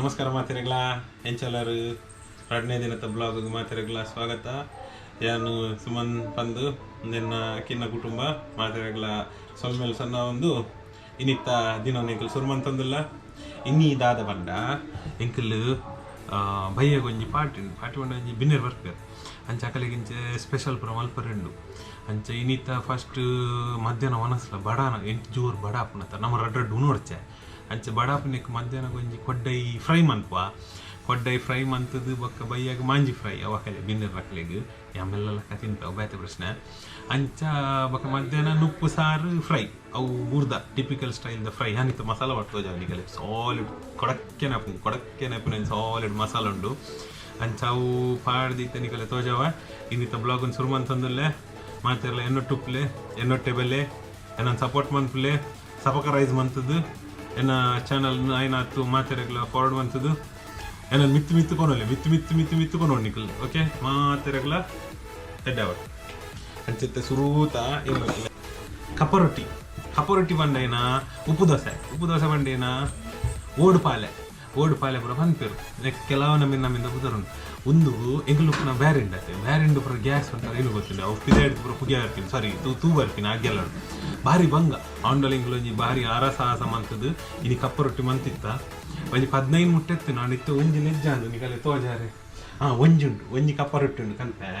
ನಮಸ್ಕಾರ ಮಾತೆರೆಗ್ಲಾ ಎಂಚಲರು ರಡ್ನೇ ದಿನದ ಬ್ಲಾಗ್ ಮಾತೆರೆಗ್ಲಾ ಸ್ವಾಗತ. ಯಾನು ಸುಮನ್ ಪಂದು ನಿನ್ನ ಕಿನ್ನ ಕುಟುಂಬ ಮಾತೆರೆಗ್ಲಾ ಸೊಲ್ಮೆಲ್ ಸಣ್ಣ ಒಂದು ಇನ್ನಿತ್ತ ದಿನ ಎಂಕಲ್ ಸುರುಮನ್ ತಂದಿಲ್ಲ. ಇನ್ನಿ ದಾದ ಬಂಡ ಎಂಕಲ್ ಬಯ್ಯಗೊಂಜಿ ಒಂಜಿ ಪಾರ್ಟಿ ಪಾರ್ಟಿ ಬಂಡ ಒಂಜಿ ಬಿನ್ನೆರ್ ಬರ್ಪೇರು ಅಂಚ ಅಕಲಿಗಿಂಚೆ ಸ್ಪೆಷಲ್ ಪೂರ ಮಲ್ಪರೆಂಡು. ಅಂಚ ಇನ್ನಿತ್ತ ಫಸ್ಟ್ ಮಧ್ಯಾಹ್ನ ಒನಸ್ಲ ಬಡಾನ ಎಂಟು ಜೋರು ಬಡ ಆಪುನತ ನಮ್ಮ ರಡ್ಡ್ ರಡ್ಡ್ ಉಣೋಡ್ಚೆ. ಅಂಚ ಬಡಾಪುನೆಕ್ ಮಧ್ಯಾಹ್ನ ಒಂಜಿ ಕೊಡ್ಡೈ ಫ್ರೈ ಮನ್ಪುವ. ಕೊಡ್ಡೈ ಫ್ರೈ ಮಂತದು ಬೊಕ್ಕ ಬಯ್ಯಾಗ ಮಾಂಜಿ ಫ್ರೈ ಅವ ಕಲೆ ಬಿನ್ನೆರ್ ರಕಲೆಗ್ ಯಾಮೆಲ್ಲ ತಿನ್ಪೆ ಅವು ಬೇತೆ ಪ್ರಶ್ನೆ. ಅಂಚ ಬೊಕ್ಕ ಮಧ್ಯಾಹ್ನ ನುಪ್ಪು ಸಾರು ಫ್ರೈ ಅವು ಊರ್ದ ಟಿಪಿಕಲ್ ಸ್ಟೈಲ್ the fry ಅನಿತ ಮಸಾಲ ಬರ್ತೋ ನಿಕಲೆ ಸಾಲಿಡ್ ಕೊಡಕ್ಕೆನ ಕೊಡಕ್ಕೆನ ಸಾಲಿಡ್ ಮಸಾಲ ಉಂಡು. ಅಂಚ ಅವು ಪಾಡ್ದಿತ್ತ ನಿಕಲೆ ತೋಜವ. ಇನ್ನಿತ್ತ ಬ್ಲಾಗ್ ಒಂದು ಸುರು ಮಂತಂದುಲ್ಲೆ ಮಾತೆರ್ಲ ಎನ್ನೊಟ್ಟುಪ್ಪಲೆ ಎನ್ನೊಟ್ಟೆ ಬೆಲೆ ಎನ್ನ ಸಪೋರ್ಟ್ ಮನ್ಪುಲೆ ಸಪಕ ರೈಸ್ ಮಂತದ್ದು ಎನ್ನ ಚಾನಲ್ ಆಯ್ನಾತು ಮಾತೆರೆಗ್ಲ ಫಾರ್ವರ್ಡ್ ಮಂತದ್ದು ಎನ್ನ ಮಿತ್ತು ಮಿತ್ತು ಕೊನೊಲೆ ಮಿತ್ತು ಮಿತ್ತು ಮಿತ್ತು ಮಿತ್ತು ಕೊನೋಡು ನಿಕಲ್ ಓಕೆ ಮಾತೆರೆಗ್ಲ ಎಡ್ಡಾವಟ್. ಅಂಚಿತ್ತೆ ಸುರೂತ ಏನು ಕಪ್ಪ ರೊಟ್ಟಿ ಕಪ್ಪ ರೊಟ್ಟಿ ಬಂಡೇನ ಉಪ್ಪು ದೋಸೆ ಉಪ್ಪು ದೋಸೆ ಬಂಡೇನ ಓಡು ಪಾಲೆ ಓಡು ಪಾಲೆ ಪೂರ ಪನ್ಪೆರು. ನೆಕ್ಸ್ಟ್ ಕೆಲವು ನಮ್ಮಿಂದ ನಮ್ಮಿಂದ ಪುದರುಂಡು ಒಂದು ಎಂಕುಲು ಬ್ಯಾರಿಂಡ್ ಅತ್ತೆ ಬ್ಯಾರಿಂಡ್ ಪೂರ ಗ್ಯಾಸ್ ಅಂತಾರೆ ಏನು ಗೊತ್ತಿಲ್ಲ ಅವು ಪಿದೆ ಹಿಡ್ದು ಪೂರ ಪುಗೆ ಬರ್ತೀನಿ ಸಾರಿ ತೂ ತೂ ಬರ್ತೀನಿ ಆಗೆಲ್ಲ ಭಾರಿ ಬಂಗ ಆಂಡಲ ಎಂಕುಲು ಒಂಜಿ ಭಾರಿ ಅರಸಾಹಸ ಮಂತದ್ದು. ಇನಿ ಕಪ್ಪ ರೊಟ್ಟಿ ಮಂತಿತ್ತ ಒಂಜಿ 15 ಮುಟ್ಟೆತ್ತು ನಾನು ಇತ್ತು ಒಂಜಿ ನೆಜ್ಜ ಅಂದು ನಿಕಲೆ ತೋಜಾರೆ. ಹಾಂ ಒಂಜಿ ಉಂಟು ಒಂಜಿ ಕಪ್ಪ ರೊಟ್ಟಿ ಉಂಟು ಕನ್ಪೆ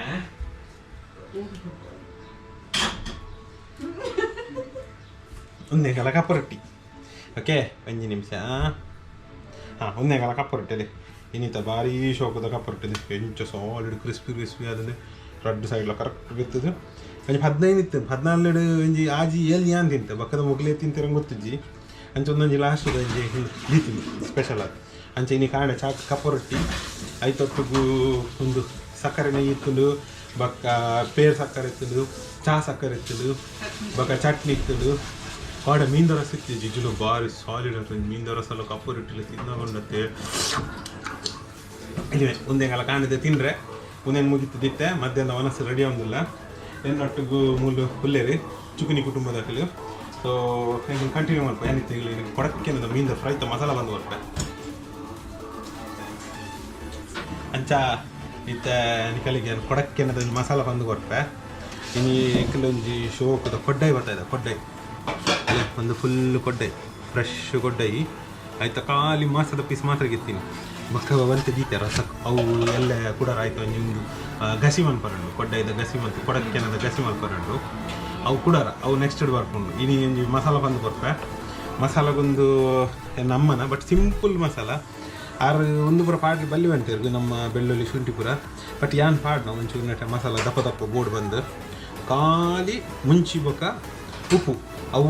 ಒಂದೇ ಕಲ ಕಪ್ಪ ರೊಟ್ಟಿ ಓಕೆ ಒಂಜಿ ನಿಮಿಷ. ಹಾಂ ಒಂದೇ ಕಲ ಕಪ್ಪ ರೊಟ್ಟಿ ಇನ್ನಿತ ಭಾರಿ ಶೋಕದ ಕಪ್ಪ ರೊಟ್ಟಿ ಎಂಚ ಸಾಲಿಡ್ ಕ್ರಿಸ್ಪಿ ಕ್ರಿಸ್ಪಿ ಅದನ್ನೇ ರಡ್ಡು ಸೈಡ್ಲ ಕರೆಕ್ಟ್ ಬಿತ್ತದು. ಒಂಜಿ 15 ಇತ್ತು 14 ಒಂಜಿ ಆಜಿ ಏಳು ಯಾನ್ ತಿಂತೆ ಬಕ್ಕದ ಮೊಗಲೇ ತಿಂತಿರಂಗೆ ಗೊತ್ತಿಜ್ಜಿ. ಅಂಚ ಒಂದೊಂಜಿ ಲಾಸ್ಟ್ ಒಂಜಿ ದೀತೀನಿ ಸ್ಪೆಷಲ್ ಆಗಿ. ಅಂಚ ಇನಿ ಕಾಂಡೆ ಚಾಕ್ ಕಪ್ಪ ರೊಟ್ಟಿ ಐತೊಟ್ಟುಗು ಒಂದು ಸಕ್ಕರೆ ನೆಯ್ಯಿ ಇತ್ತುಂಡು ಬಕ್ಕ ಪೇರ್ ಸಕ್ಕರೆ ಇತ್ತುಂಡು ಚಾ ಸಕ್ಕರೆ ಇತ್ತುಂಡು ಬಕ್ಕ ಚಟ್ನಿ ಇತ್ತುಂಡು ಕಾಡ ಮೀನ್ದ ರಸ ಇತ್ತು. ಜಿಜುಲು ಭಾರಿ ಸಾಲಿಡ್ ಆಗ್ತದೆ ಮೀನ್ದ ರಸ ಎಲ್ಲ ಕಪ್ಪು ರೊಟ್ಟಿಲಿ ತಿನ್ನಗೊಂಡತ್ತೆ. ಇಲ್ಲಿವೆ ಒಂದೆಂಗಲ ಕಾಣಿದೆ ತಿಂದರೆ ಒಂದೇನು ಮುಗಿತು ದಿತ್ತೆ ಮಧ್ಯಾಹ್ನ ಮನಸ್ಸು ರೆಡಿ ಆಗೋದಿಲ್ಲ ಎನ್ನೊಟ್ಟಿಗೂ ಮೂಲು ಹುಲ್ಲೇರಿ ಚುಕುನಿ ಕುಟುಂಬದ ಸೊ ಕಂಟಿನ್ಯೂ ಮಾಡ್ಪ ಏನಿತ್ತು ಇಲ್ಲಿ ಕೊಡಕ್ಕೆ ಮೀನ್ದ ಫ್ರೈ ಮಸಾಲ ಬಂದು ಬರ್ಪೆ. ಅಂಚ ಇತ್ತ ನಿಕಲಿಗೆ ಕೊಡಕ್ಕೆನದ ಮಸಾಲ ಬಂದು ಕೊರ್ಪೆ. ಇನಿ ಕೆಲವೊಂಜಿ ಶೋಕದ ಕೊಡ್ಡೈ ಬರ್ತಾ ಇದೆ ಕೊಡ್ಡೈ ಅಲ್ಲೇ ಒಂದು ಫುಲ್ ಕೊಡ್ಡೈ ಫ್ರೆಶ್ ಕೊಡ್ಡೈ ಆಯ್ತಾ ಖಾಲಿ ಮಾಸದ ಪೀಸ್ ಮಾತ್ರ ಗೆತ್ತೀನಿ ಬಕ್ಕ ಬಂತೆ ದೀತೆ ರಸಕ್ ಅವು ಎಲ್ಲ ಕೂಡ ಆಯ್ತು ಒಂಜಿ ಒಂದು ಗಸಿ ಮನ್ಪರಂಡು ಕೊಡ್ಡೈದ ಗಸಿ ಮಂತು ಕೊಡಕ್ಕೆನದ ಗಸಿ ಮನ್ಪರಂಡು ಅವು ಕುಡಾರ ಅವು ನೆಕ್ಸ್ಟ್ ಬರ್ಪುಂಡು. ಇನಿ ಒಂಜಿ ಮಸಾಲ ಬಂದು ಕೊರ್ಪೆ ಮಸಾಲಗೊಂದು ನಮ್ಮನ ಬಟ್ ಸಿಂಪಲ್ ಮಸಾಲ ಆರು ಒಂದು ಪೂರ ಪಾಡ್ಲಿ ಬಲ್ಲಿ ಬಂತೇರು ನಮ್ಮ ಬೆಳ್ಳುಳ್ಳಿ ಶುಂಠಿ ಪೂರ ಬಟ್ ಯಾನ್ ಪಾಡ್ನ ಒಂಚೂರು ನೆಟ ಮಸಾಲ ದಪ್ಪ ದಪ್ಪ ಬೋರ್ಡ್ ಬಂದು ಖಾಲಿ ಮುಂಚಿ ಬೊಕ ಉಪ್ಪು ಅವು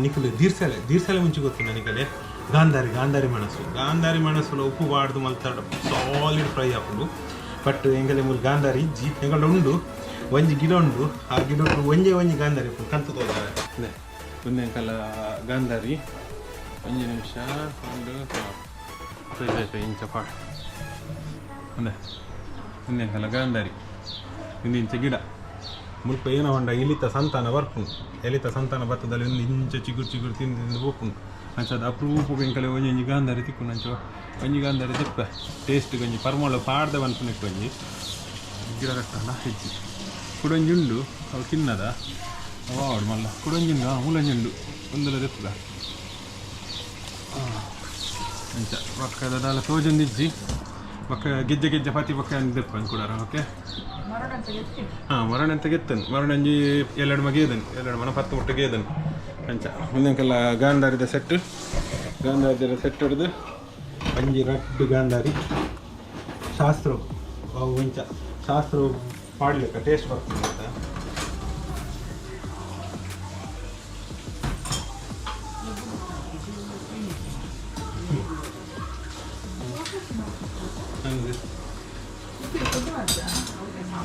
ನಿಕಲು ದೀರ್ಸಲೆ ದೀರ್ಸಲೆ ಮುಂಚಿ ಗೊತ್ತು ನಿಕಲೆ ಗಾಂಧಾರಿ ಗಾಂಧಾರಿ ಮೆಣಸು ಗಾಂಧಾರಿ ಮೆಣಸುಲ ಉಪ್ಪು ಬಾಡ್ದು ಮಲ್ತಾಡ ಸಾಲಿಡ್ ಫ್ರೈ ಆಪುಂಡು. ಬಟ್ ಎಂಗಲೆ ಮೂಲು ಗಾಂಧಾರಿ ಇಜ್ಜಿ ಎಂಗಲ ಉಂಡು ಒಂಜಿ ಗಿಡ ಉಂಡು ಆ ಗಿಡ ಒಂಜೆ ಒಂಜಿ ಗಾಂಧಾರಿ ಉಪ್ಪು ಕಂತು ತೋಜಾರೆ ಒಂದೆಂಕಲ ಗಾಂಧಾರಿ ಒಂಜಿ ನಿಮಿಷ ಒಂದು ಸರಿ ಇಂಚ ಪಾಡ್ ಒಂದೇ ಒಂದೆಂಕಲ ಗಾಂಧಾರಿ ಒಂದು ಇಂಚ ಗಿಡ ಮುಲ್ಪ ಏನ ಹೊಂಡ ಇಲಿತ ಸಂತಾನ ಬರ್ಪುಂಡು ಎಲಿತ ಸಂತಾನ ಬತ್ತದಲ್ಲಿ ಒಂದು ಇಂಚ ಚಿಗುರು ಚಿಗುರು ತಿಂದು ತಿಂದು ಪೋಪುಂಡು. ಅಂಚದ ಅಪರೂಪ ಎಂಕಲೆ ಒಂಜಿ ಒಂಜಿ ಗಾಂಧಾರಿ ತಿಕ್ಕುಂಡು ಅಂಚ ಒಂಜಿ ಗಾಂಧಾರಿ ತಿಪ್ಪ ಟೇಸ್ಟ್ ಒಂಜಿ ಪರ್ಮಳ ಪಾಡ್ದೆ ಪನ್ಪುನೆಕ್ ಒಂಜಿ ಗಿಡ ಕಟ್ಟಲ್ಲ ಹೆಚ್ಚಿ ಕುಡೊಂಜಿ ಉಂಡು ಅವು ತಿನ್ನದ ಅವು ಆವಡು ಮಲ್ಲ ಕುಡೊಂಜಿ ಉಂಡು ಮೂಲೊಂಜಿ ಉಂಡು ಒಂದೆಲ್ಲ ದೆಪ್ಪುಗ ಅಂಚ ಬೊಕ್ಕ ದಾಲ ತೋಜೊಂದಿಜ್ಜಿ ಬೊಕ್ಕ ಗೆಜ್ಜೆ ಗೆಜ್ಜೆ ಪತಿ ಬೊಕ್ಕ ದೆಪ್ಪ ಕುಡಾರ ಓಕೆ. ಹಾಂ ಮರಣಂತ ಗೆತ್ತನು ಮರಣಂಜಿ ಎಲ್ಲೆರಡು ಗೇದನು ಎಲ್ಲೆರಡು ಮನ 10 ಮುಟ್ಟ ಗೇದನು. ಅಂಚ ಒಂದೆಂಕೆಲ್ಲ ಗಾಂಧಾರಿದ ಸೆಟ್ ಗಾಂಧಾರಿದ ಸೆಟ್ ಹಿಡಿದು ಒಂಜಿ ರಡ್ಡು ಗಾಂಧಾರಿ ಶಾಸ್ತ್ರ ಅವು ಇಂಚ ಶಾಸ್ತ್ರ ಪಾಡ್ಲಿಕ್ಕ ಟೇಸ್ಟ್ ಬರ್ತದೆ ಅಂತ.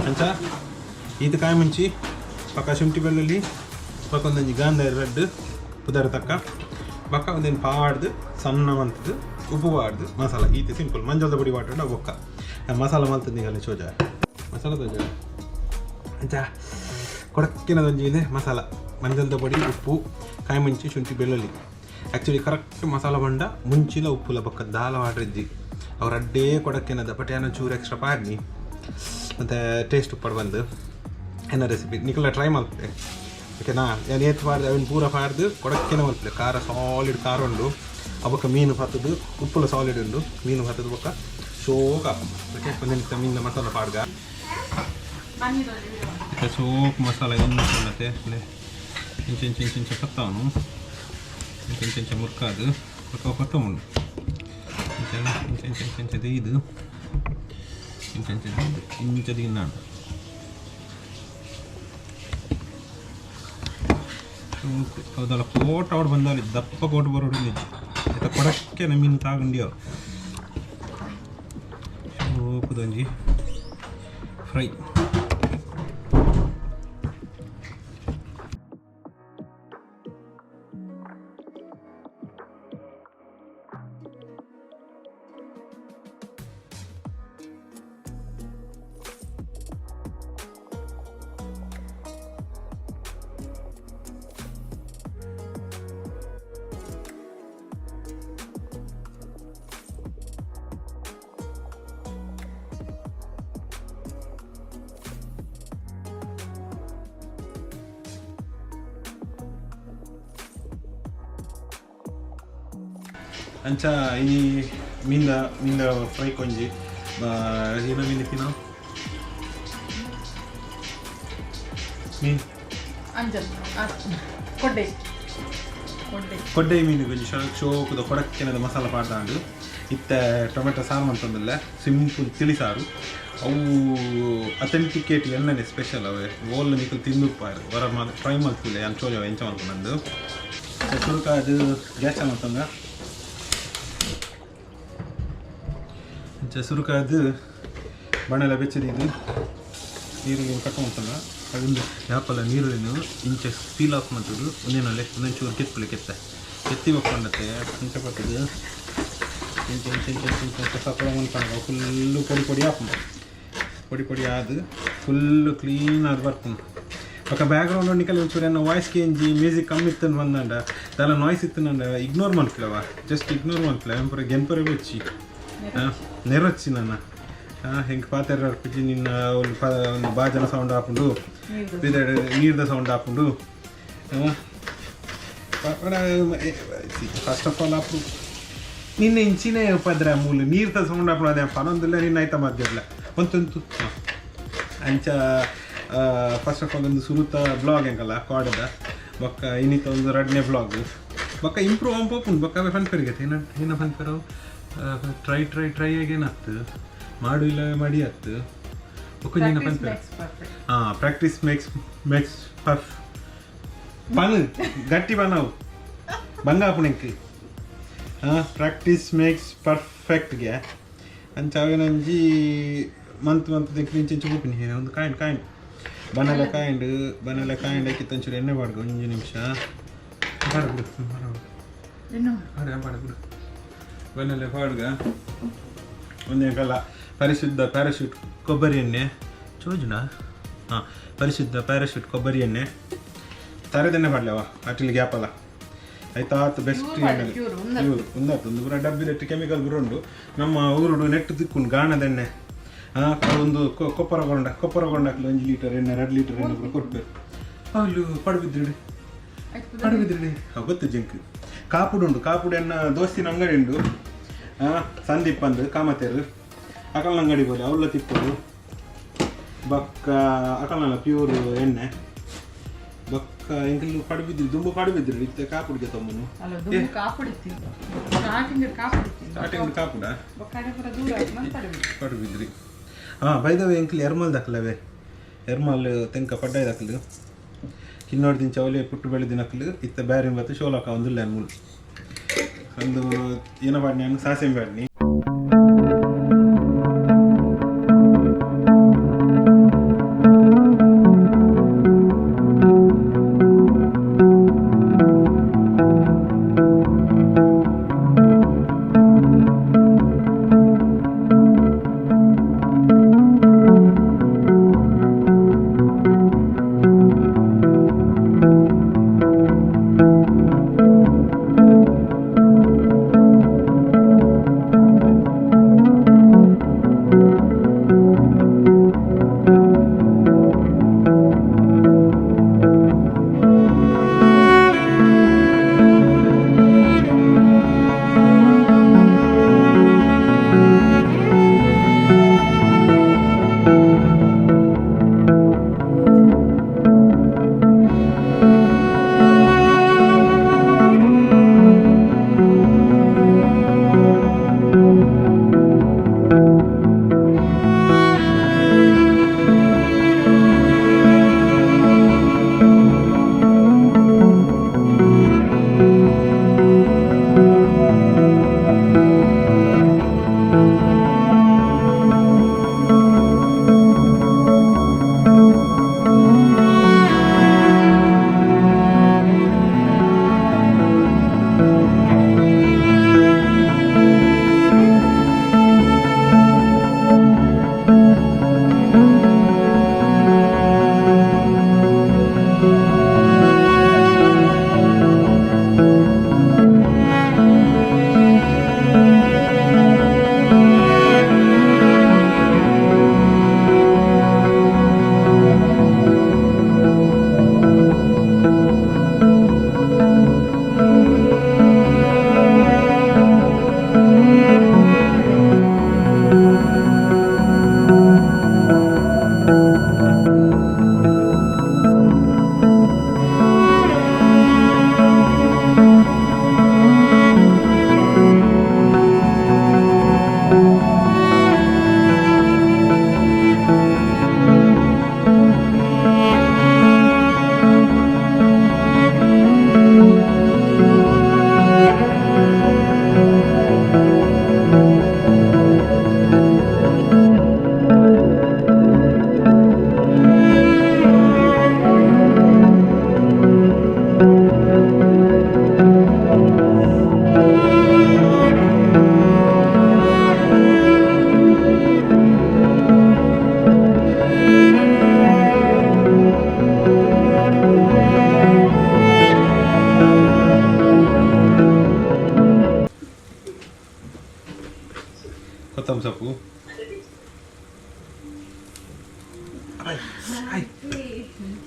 ಅಂಚ ಈತ ಕಾಯಿ ಮುಂಚಿ ಪಕ್ಕ ಶುಂಠಿ ಬೆಳ್ಳುಳ್ಳಿ ಬೊಕ್ಕ ಒಂದೊಂಜಿ ಗಾಂಧಾರಿ ರಡ್ಡು ಪುದರ್ ತಕ್ಕ ಬೊಕ್ಕ ಒಂದೇನು ಪಾಡ್ದು ಸಣ್ಣ ಮಂತದ್ದು ಉಪ್ಪು ಪಾಡ್ದು ಮಸಾಲ ಈತ ಸಿಂಪಲ್ ಮಂಜಲ್ದ ಪೊಡಿ ವಾಟಂಡ ಬೊಕ್ಕ ಮಸಾಲ ಮಲ್ತದ್ದು ನಿಗಲೆ ಚೋಜ ಮಸಾಲ ತೋಜ. ಅಂಚ ಕೊಡಕ್ಕಿನದೊಂಜಿ ಇದೆ ಮಸಾಲ ಮಂಜಲ್ದ ಪೊಡಿ ಉಪ್ಪು ಕಾಯಿ ಮುಂಚಿ ಶುಂಠಿ ಬೆಳ್ಳುಳ್ಳಿ ಆ್ಯಕ್ಚುಲಿ ಕರೆಕ್ಟ್ ಮಸಾಲ ಬಂಡ ಮುಂಚಿಲ ಉಪ್ಪುಲ ಬೊಕ್ಕ ದಾಲ ವಾಡ್ರಿಜ್ಜಿ. ಅವ್ರ ಅಡ್ಡೇ ಕೊಡಕ್ಕೇನದ ಬಟ್ ಏನೋ ಚೂರು ಎಕ್ಸ್ಟ್ರಾ ಪಾಡ್ನಿ ಮತ್ತು ಟೇಸ್ಟ್ ಉಪ್ಪಡು ಬಂದು ಎನ್ನ ರೆಸಿಪಿ ನಿಕಲ ಟ್ರೈ ಮಾಡ್ತೆ ಓಕೆನಾ? ನಾನು ಏತ್ ಮಾಡಿದೆ ಅವನ್ ಪೂರ ಪಾಡ್ದು ಕೊಡಕ್ಕೇನೆ ಮಲ್ಪಲೆ. ಖಾರ ಸಾಲಿಡ್ ಖಾರ ಉಂಡು. ಅಬೊಕ್ಕ ಮೀನು ಪತ್ತದು ಉಪ್ಪುಲ ಸಾಲಿಡ್ ಉಂಡು. ಮೀನು ಪತ್ತದು ಬೊಕ್ಕ ಶೋಕ. ಓಕೆ, ಒಂದಿನ ಮೀನಿನ ಮಸಾಲ ಪಾಡ್ಗ. ಇತ್ತೆ ಸೋಕ್ ಮಸಾಲ ಎಂಚ ಉಂಡತೆ ಇಂಚ ಇಂಚ ಇಂಚ ಇಂಚ ಪತ್ತಾವನು, ಇಂಚ ಇಂಚ ಇಂಚ ಮುರ್ಕಾದು ಬೊಕ್ಕ ಕೊತ್ತಂಬುಂಡು. ಇಂಚ ಇಂಚ ಇಂಚ ಇಂಚ ಇಂಚ ದೀದು, ಇಂಚ ಇಂಚ ದೀದು, ಇಂಚ ದೀನಾಂಡ ಶೋಕು. ಹೌದಲ್ಲ, ಕೋಟ್ ಅವ್ರು ಬಂದಲ್ಲಿ ದಪ್ಪ ಕೋಟ್ ಬರೋಡು ನಿಜ. ಆಯ್ತಾ, ಕೊಡಕ್ಕೆ ಮೀನು ತಾಗಂಡಿಯೋ ಶೋಕುದೊಂಜಿ ಫ್ರೈ. ಅಂಚ ಈ ಮೀನ್ದ ಮೀನ್ದ ಫ್ರೈ ಕೊಂಜಿ ಏನ ಮೀನು ತಿನ್ನೋ ಮೀನು? ಅಂಜಲ್, ಕೊಡ್ಡೆ ಕೊಡ್ಡೆ. ಕೊಡ್ಡೆ ಮೀನು ಕೊಂಜಿ ಶೋಕುದ ಕೊಡಕ್ಕೆನದ ಮಸಾಲ ಪಾಡ್ದಾಂಡು. ಇತ್ತೆ ಟೊಮೆಟೊ ಸಾರು ಮಂತೊಂದಿಲ್ಲ, ಸಿಂಪಲ್ ತಿಳಿ ಸಾರು. ಅವು ಅಥೆಂಟಿಕೇಟ್ ಎಣ್ಣನೆ ಸ್ಪೆಷಲ್ ಅವೆ. ಓಲ್ ನಿಕಲ್ ತಿಂದುಪ್ಪಾರು ಹೊರ ಟ್ರೈ ಮಲ್ತಿಲ್ಲ ಯಾನ್ ಚೋಜ ಎಂಚ ಮಲ್ಪುನಂದು. ಸುರುಕ ಅದು ಗ್ಯಾಸ್ ಮಂತಂದ. ಅಂಚ ಸುರುಕ ಅದು ಬಣ್ಣೆಲ್ಲ ಬೆಚ್ಚದಿದ್ದು ನೀರುಳ್ಳಿ ಕಟ್ ಮಂತಂದ. ಅದೊಂದು ಯಾಪಲ್ಲ ನೀರುಳ್ಳಿನ ಇಂಚ ಪೀಲ್ ಆಫ್ ಮಂತದ್ದು. ಒಂದೇನಲ್ಲೇ ಒಂದೊಂಚೂರು ಕೆತ್ತಲೆ ಕೆತ್ತೆ ಕೆತ್ತಿ ಬಕ್ಕೊಂಡತ್ತೆ. ಇಂಚ ಪತ್ತದು ಇಂಚ ಇಂಚ ಇಂಚ ಇಂಚ ಇಂಚ ಇಂಚ ಸಪ್ಪಳ ಮನ್ಪಂಡ ಫುಲ್ಲು ಪೊಡಿ ಪೊಡಿ ಆಪುಂಡು. ಪೊಡಿ ಪೊಡಿ ಆದ್ ಫುಲ್ಲು ಕ್ಲೀನ್ ಆದ್ ಬರ್ಪುಂಡು. ಬೊಕ ಬ್ಯಾಕ್ಗ್ರೌಂಡ್ ನಿಕಲ್ ಒಂಚೂರು ಎನ್ನ ವಾಯ್ಸ್ ಕೇಂಜಿ ಮ್ಯೂಸಿಕ್ ಕಮ್ಮಿ ಇತ್ತಂದು ಬಂದಂಡ ದಾಲ ನಾಯ್ಸ್ ಇತ್ತಂಡ ಇಗ್ನೋರ್ ಮನ್ಪುಲವ, ಜಸ್ಟ್ ಇಗ್ನೋರ್ ಮನ್ಪುಲೆ. ಪೂರ ಗೆನ್ಪರೆ ಬೊಚ್ಚಿ ನೆರೊಚ್ಚಿ ನನ್ನ ಹೆಂಗೆ ಪಾತೆರ ಅರ್ಪಿಜಿ ನಿನ್ನ ಒಂದು ಬಾಜನ ಸೌಂಡ್ ಆಪುಂಡು, ನೀರ್ದ ಸೌಂಡ್ ಆಪುಂಡು. ಫಸ್ಟ್ ಆಫ್ ಆಲ್ ಆಪು ನಿನ್ನ ಇಂಚಿನೇ ಪದ್ರ ಮೂಲು ನೀರ್ದ ಸೌಂಡ್ ಆಪುಂಡು. ಅದೇ ಪನೊಂದಿಲ್ಲ ನಿನ್ನ ಆಯ್ತಾ ಮಧ್ಯಲ್ಲ ಒಂತೊಂತು. ಅಂಚ ಫಸ್ಟ್ ಆಫ್ ಆಲ್ ಒಂದು ಸುರುತ ಬ್ಲಾಗ್ ಎಂಕಲ್ಲ ಕಾಡದ ಬೊಕ್ಕ ಇನ್ನಿತ ಒಂದು ರಡ್ನೆ ಬ್ಲಾಗ್. ಬೊಕ್ಕ ಇಂಪ್ರೂವ್ ಆನ್ ಪೋಪುಂಡು. ಬೊಕ್ಕ ಅವೇ ಫನ್ಪೆರಿಗೆ ಏನ ಏನ ಫನ್ಪೆರು ಟ್ರೈ ಟ್ರೈ ಟ್ರೈ ಆಗೇನತ್ತು ಮಾಡು ಇಲ್ಲ ಮಾಡಿ ಅತ್ತು ಬೊಕ್ಕ ಏನ ಫನ್ಪೆರು. ಹಾಂ, ಪ್ರಾಕ್ಟೀಸ್ ಮೇಕ್ಸ್ ಮೇಕ್ಸ್ ಪರ್ಫ್ ಪನ್ ಗಟ್ಟಿ ಬನಾವು ಬಂಗಾಪುಣೆಂಕ್. ಹಾಂ, ಪ್ರಾಕ್ಟೀಸ್ ಮೇಕ್ಸ್ ಪರ್ಫೆಕ್ಟ್ಗೆ. ಅಂಚ ಅವೇನಂಜಿ ಮಂತ್ ಮಂತ್ ದೆಂಕ್ ಇಂಚ ಇಂಚ ಪೋಪಿನಿ. ಒಂದು ಕಾಯಿಂಡ್ ಕಾಯಿಂಡ್ ಬನಲ ಕಾಯಿಂಡ್ ಬನಲ ಕಾಯಿಂಡ್ ಐಕಿತ್ತು. ಒಂಚೂರು ಎಣ್ಣೆ ಬಾಡ್ಗ ಒಂಜಿ ನಿಮಿಷ ಪಾಡ ಬಿಡು, ಪಾಡ ಬಿಡು. ಇನ್ನು ಪಾಡ ಪಾಡ ಬಿಡು. ಬನಲೆ ಪಾಡ್ಗ ಒಂದೇ ಕಲ್ಲ ಪರಿಶುದ್ಧ ಪ್ಯಾರಾಶೂಟ್ ಕೊಬ್ಬರಿ ಎಣ್ಣೆ ಚೋಜುನಾ. ಹಾಂ, ಪರಿಶುದ್ಧ ಪ್ಯಾರಾಶೂಟ್ ಕೊಬ್ಬರಿ ಎಣ್ಣೆ ತರದೆಣ್ಣೆ ಪಾಡ್ಲವ ಅಟಿಲ್ ಗ್ಯಾಪ್ ಅಲ್ಲ ಆಯ್ತಾತ್ ಬೆಸ್ಟ್. Pure ಪಾಡ್ಲೆ, pure, ಉಂದತ್ತು. ಪ್ಯೂರ್ ಉಂದಾತು. ಒಂದು ಪೂರ ಡಬ್ಬಿದಟ್ಟು ಕೆಮಿಕಲ್ ಪೂರ ಉಂಡು. ನಮ್ಮ ಊರುಡು ನೆಟ್ಟು ತಿಕ್ಕುಂಡು ಗಾಣದೆಣ್ಣೆ. ಒಂದು ಕೊಪ್ಪರ ಗೊಂಡ ಕೊಪ್ಪರ ಗೊಂಡಕ್ಲು 1 ಲೀಟರ್ ಎಣ್ಣೆ 2 ಲೀಟರ್ ಎಣ್ಣೆ ಪೂರ ಕೊಡ್ಪೇರು ಅವ್ಲು ಪಡುಬಿದ್ರಿಡು. ಆಯ್ತು. ಪಡುಬಿದ್ರಿಡು ಗೊತ್ತು ಜಿಂಕ್ ಕಾಪುಡು ಉಂಡು. ಕಾಪುಡು ಎನ್ನ ದೋಸ್ತಿನ ಅಂಗಡಿ ಉಂಡು. ಸಂದೀಪ್ ಅಂದು ಕಾಮತೇರು ಅಕಲ್ನ ಅಂಗಡಿ ಬೋಲೆ ಅವಳ ತಿಪ್ಪುಡು. ಬೊಕ್ಕ ಅಕಲ್ನಲ್ಲ ಪ್ಯೂರ್ ಎಣ್ಣೆ. ಬೊಕ್ಕ ಎಂಕಲ್ ಪಡುಬಿದ್ರಿ ದುಂಬು ಪಡುಬಿದ್ರಿ ಇತ್ತೆ ಕಾಪುಡಿಗೆ ತಮ್ಮನು. ಅಲ್ಲ, ದುಂಬು ಕಾಪುಡಿತ್ತಿ, ಸ್ಟಾರ್ಟಿಂಗ್ ಕಾಪುಡಿತ್ತಿ. ಸ್ಟಾರ್ಟಿಂಗ್ ಕಾಪುಡ. ಬೊಕ್ಕ ಪೂರ ದೂರ ಆಯ್ತು ಮತ್ತೆ ಪಡುಬಿದ್ರಿ. ಪಡುಬಿದ್ರಿ. ಹಾಂ, ಬೈದವೆ ಎಂಕಲ್ ಎರ್ಮಲ್ ದಕ್ಲವೆ, ಎರ್ಮಲ್ ತೆಂಕ ಪಡ್ಡಾಯಿ ದಕ್ಲು ಕಿನ್ನೋಡ್ ದಿಂಚ ಅವಲೇ ಪುಟ್ಟು ಬೆಳೆದಿನಕ್ಲು. ಇತ್ತ ಬ್ಯಾರಿನ್ ಬತ್ತು ಶೋಲಕ ಒಂದುಲ್ಲ ಮೂಲು ಒಂದು ಏನ ಪಾಡ್ನಿ ಅನ್ನು ಸಾಸೆಂ ಪಾಡ್ನಿ. ಕೊತ್ತಂಬರಿ ಸೊಪ್ಪು.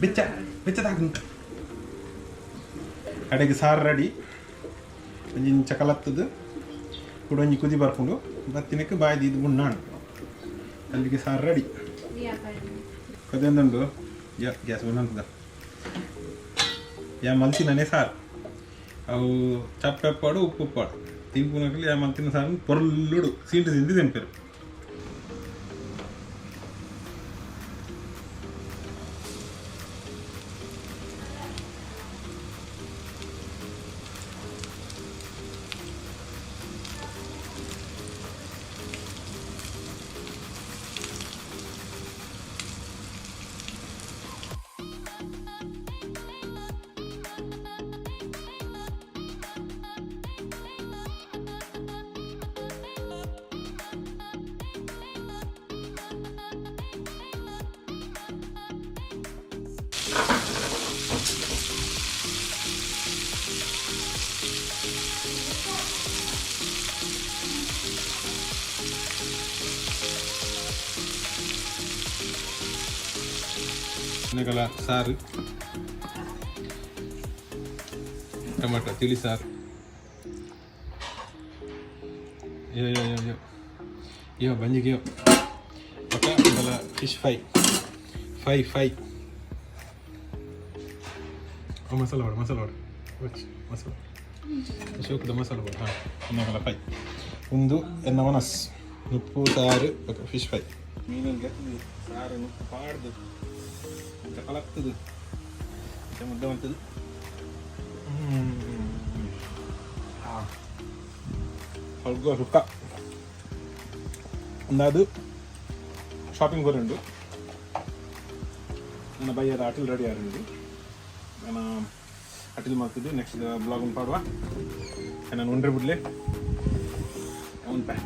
ಬೆಚ್ಚ ಬೆಚ್ಚ ತಾಕು. ಕಡೆಗೆ ಸಾರು ರೆಡಿ. ಒಂಜಿ ಇಂಚ ಕಲತ್ತದು ಕುಡ ಒಂಜಿ ಕುದಿ ಬರ್ಪುಂಡು. ಬತ್ತಿನಕ್ಕೆ ಬಾಯಿ ಇದು ಗುಣ್ಣಾಣು. ಅಲ್ಲಿಗೆ ಸಾರು ರೆಡಿ. ಕೊದೆಂದುಂಡು ಗ್ಯಾಸ್ ಬಂದ ಯಾ ಮಲ್ತಿನನೇ ಸಾರು. ಅವು ಚಪ್ಪೆ ಉಪ್ಪಾಡು, ಉಪ್ಪು ಉಪ್ಪಾಡು ತಿನ್ಪುನಕಲಿ. ಯಾ ಮಲ್ತಿನ ಸಾರು ಪೊರ್ಲುಡು ಸೀಂಡು ತಿಂದು ತಿನ್ಪೆರು. ನೆಗಲ ಸಾರು, ಟೊಮೆಟೊ ತಿಳಿ ಸಾರು. ಯೋ ಯೋ ಯೋ ಯೋ ಯೋ ಬಂಜಿಗೆ ಯೋ. ಪಕ್ಕ ಇದೆಲ್ಲ ಫಿಶ್ ಫ್ರೈ ಫೈ ಫೈ. ಮಸಾಲ ವಾಡು, ಮಸಾಲ ವಾಡು, ಮಸಾಲ ಶೋಕದ ಮಸಾಲ ವಾಡು. ಹಾಂ, ಇನ್ನೆಲ್ಲ ಫೈ ಒಂದು ಎನ್ನ ಮನಸ್ ನುಪ್ಪು ಸಾರು, ಫಿಶ್ ಫ್ರೈ. ಮೀನಲ್ಲಿ ಸಾರು ನುಪ್ಪು ಪಾಡ್ದು ಕಲಕ್ತದು ಮುದ್ದೆ ಮಾಡ್ತದೆ. ಸ್ವಲ್ಪ ಸುಕ್ಕ. ಒಂದಾದು ಶಾಪಿಂಗ್ ಬರುಂಡು. ನನ್ನ ಬೈಯದ ಅಟಿಲ್ ರೆಡಿ ಆರುಂಡು. ನಾನು ಅಟಿಲ್ ಮಾಡ್ತಿದ್ದು. Next blog ಪಾಡುವ. ನಾನು ಉಂಡ್ರೆ ಬಿಡ್ಲೆ. ಉಂಪೆ.